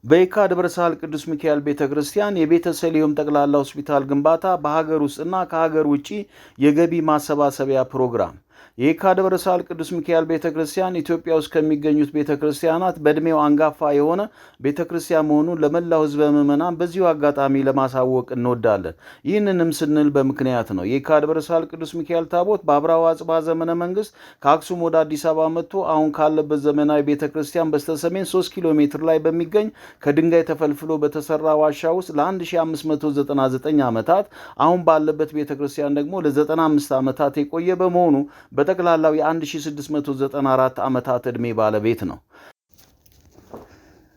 በየካ ደብረ ሳህል ቅዱስ ሚካኤል ቤተ ክርስቲያን የቤተ ሰሊሆም ጠቅላላ ሆስፒታል ግንባታ በሀገር ውስጥና ከሀገር ውጭ የገቢ ማሰባሰቢያ ፕሮግራም። የየካ ደብረ ሳህል ቅዱስ ሚካኤል ቤተ ክርስቲያን ኢትዮጵያ ውስጥ ከሚገኙት ቤተ ክርስቲያናት በዕድሜው አንጋፋ የሆነ ቤተ ክርስቲያን መሆኑን ለመላው ሕዝበ ምዕመናን በዚሁ አጋጣሚ ለማሳወቅ እንወዳለን። ይህንንም ስንል በምክንያት ነው። የየካ ደብረ ሳህል ቅዱስ ሚካኤል ታቦት በአብርሃ ወአጽብሃ ዘመነ መንግስት ከአክሱም ወደ አዲስ አበባ መጥቶ አሁን ካለበት ዘመናዊ ቤተ ክርስቲያን በስተሰሜን 3 ኪሎ ሜትር ላይ በሚገኝ ከድንጋይ ተፈልፍሎ በተሰራ ዋሻ ውስጥ ለ1599 ዓመታት፣ አሁን ባለበት ቤተ ክርስቲያን ደግሞ ለ95 ዓመታት የቆየ በመሆኑ በጠቅላላው የ1694 ዓመታት ዕድሜ ባለቤት ነው።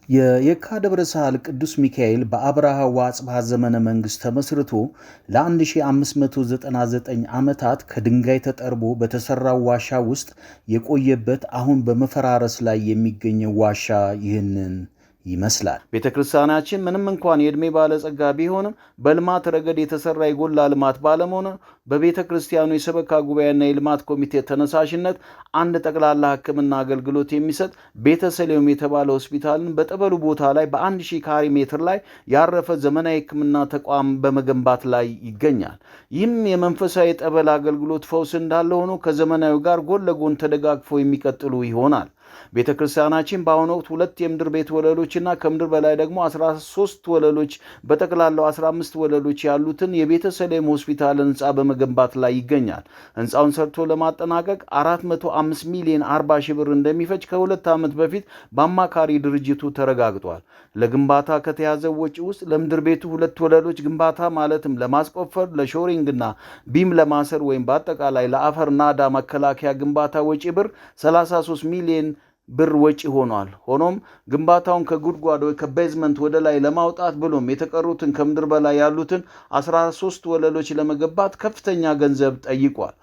የየካ ደብረ ሳህል ቅዱስ ሚካኤል በአብርሃ ወአጽብሃ ዘመነ መንግስት ተመስርቶ ለ1599 ዓመታት ከድንጋይ ተጠርቦ በተሰራው ዋሻ ውስጥ የቆየበት አሁን በመፈራረስ ላይ የሚገኘው ዋሻ ይህንን ይመስላል። ቤተ ክርስቲያናችን ምንም እንኳን የዕድሜ ባለጸጋ ቢሆንም በልማት ረገድ የተሰራ የጎላ ልማት ባለመሆኑ በቤተ ክርስቲያኑ የሰበካ ጉባኤና የልማት ኮሚቴ ተነሳሽነት አንድ ጠቅላላ ሕክምና አገልግሎት የሚሰጥ ቤተ ሰሊሆም የተባለ ሆስፒታልን በጠበሉ ቦታ ላይ በ1000 ካሬ ሜትር ላይ ያረፈ ዘመናዊ ሕክምና ተቋም በመገንባት ላይ ይገኛል። ይህም የመንፈሳዊ ጠበል አገልግሎት ፈውስ እንዳለ ሆኖ ከዘመናዊ ጋር ጎን ለጎን ተደጋግፎ የሚቀጥሉ ይሆናል። ቤተ ክርስቲያናችን በአሁኑ ወቅት ሁለት የምድር ቤት ወለሎችና ከምድር በላይ ደግሞ 13 ወለሎች፣ በጠቅላላው 15 ወለሎች ያሉትን የቤተ ሰሌም ሆስፒታል ህንፃ በመገንባት ላይ ይገኛል። ህንፃውን ሰርቶ ለማጠናቀቅ 405 ሚሊዮን 40 ሺህ ብር እንደሚፈጅ ከ2 ዓመት በፊት በአማካሪ ድርጅቱ ተረጋግጧል። ለግንባታ ከተያዘው ወጪ ውስጥ ለምድር ቤቱ ሁለት ወለሎች ግንባታ ማለትም ለማስቆፈር፣ ለ shoring ና beam ለማሰር ወይም በአጠቃላይ ለአፈር ናዳ መከላከያ ግንባታ ወጪ ብር 33 ሚሊዮን ብር ወጪ ሆኗል። ሆኖም ግንባታውን ከጉድጓድ ወይ ከ basement ወደ ላይ ለማውጣት ብሎም የተቀሩትን ከምድር በላይ ያሉትን 13 ወለሎች ለመገንባት ከፍተኛ ገንዘብ ጠይቋል።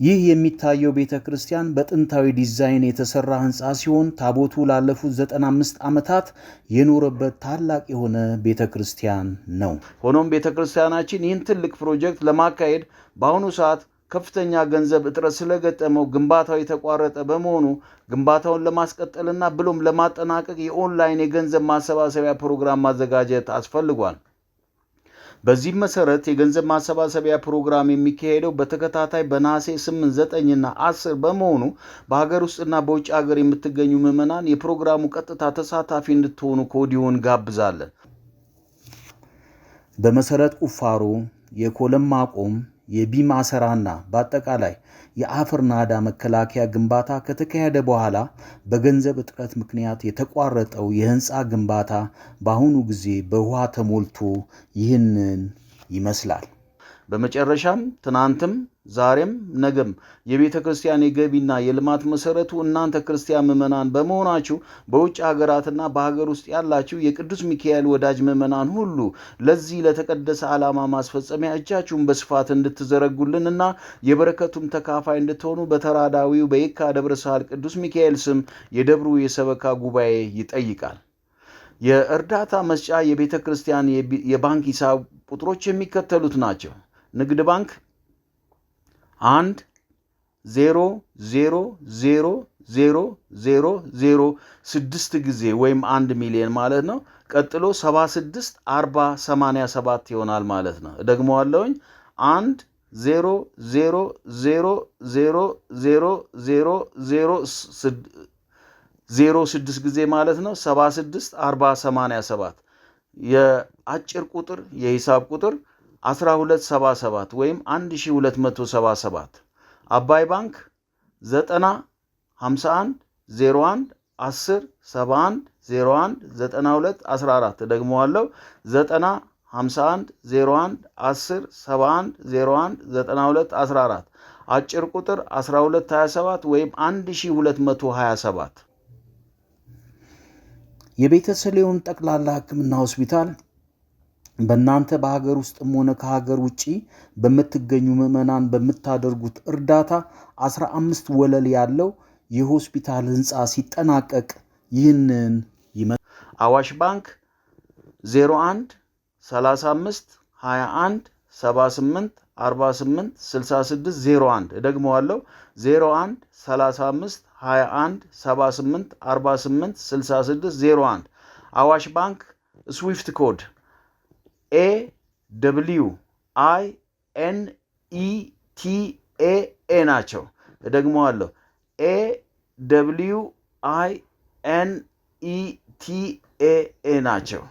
ይህ የሚታየው ቤተ ክርስቲያን በጥንታዊ ዲዛይን የተሰራ ህንፃ ሲሆን ታቦቱ ላለፉት 95 ዓመታት የኖረበት ታላቅ የሆነ ቤተ ክርስቲያን ነው። ሆኖም ቤተ ክርስቲያናችን ይህን ትልቅ ፕሮጀክት ለማካሄድ በአሁኑ ሰዓት ከፍተኛ ገንዘብ እጥረት ስለገጠመው ግንባታው የተቋረጠ በመሆኑ ግንባታውን ለማስቀጠልና ብሎም ለማጠናቀቅ የኦንላይን የገንዘብ ማሰባሰቢያ ፕሮግራም ማዘጋጀት አስፈልጓል። በዚህም መሰረት የገንዘብ ማሰባሰቢያ ፕሮግራም የሚካሄደው በተከታታይ በነሐሴ 8፣ 9ና 10 በመሆኑ በሀገር ውስጥና በውጭ ሀገር የምትገኙ ምዕመናን የፕሮግራሙ ቀጥታ ተሳታፊ እንድትሆኑ ከወዲሁ እንጋብዛለን። በመሰረት ቁፋሮ፣ የ column ማቆም፣ የ beam አሰራና በአጠቃላይ የአፈር ናዳ መከላከያ ግንባታ ከተካሄደ በኋላ በገንዘብ እጥረት ምክንያት የተቋረጠው የህንፃ ግንባታ በአሁኑ ጊዜ በውሃ ተሞልቶ ይህንን ይመስላል። በመጨረሻም ትናንትም፣ ዛሬም፣ ነገም የቤተ ክርስቲያን የገቢና የልማት መሰረቱ እናንተ ክርስቲያን ምዕመናን በመሆናችሁ በውጭ ሀገራትና በሀገር ውስጥ ያላችሁ የቅዱስ ሚካኤል ወዳጅ ምዕመናን ሁሉ ለዚህ ለተቀደሰ ዓላማ ማስፈጸሚያ እጃችሁን በስፋት እንድትዘረጉልንና የበረከቱም ተካፋይ እንድትሆኑ በተራዳዊው በየካ ደብረ ሳህል ቅዱስ ሚካኤል ስም የደብሩ የሰበካ ጉባኤ ይጠይቃል። የእርዳታ መስጫ የቤተ ክርስቲያን የባንክ ሂሳብ ቁጥሮች የሚከተሉት ናቸው። ንግድ ባንክ 100000006 ጊዜ ወይም 1 ሚሊዮን ማለት ነው። ቀጥሎ 76 40 87 ይሆናል ማለት ነው። እደግመዋለሁኝ፣ 10000000006 ጊዜ ማለት ነው። 76 40 87። የአጭር ቁጥር የሂሳብ ቁጥር 1277 ወይም 1277። አባይ ባንክ 90 51 01 10 71 01 92 14። ደግመዋለሁ፣ 90 51 01 10 71 01 92 14። አጭር ቁጥር 1227 ወይም 1227። የቤተ ሰሊሆም ጠቅላላ ሕክምና ሆስፒታል በእናንተ በሀገር ውስጥም ሆነ ከሀገር ውጭ በምትገኙ ምዕመናን በምታደርጉት እርዳታ 15 ወለል ያለው የሆስፒታል ህንፃ ሲጠናቀቅ ይህንን። አዋሽ ባንክ 01 35 21 78 48 66 01። እደግመዋለሁ፣ 01 35 21 78 48 66 01። አዋሽ ባንክ SWIFT code AWINETAA ናቸው። እደግመዋለሁ፣ AWINETAA ናቸው።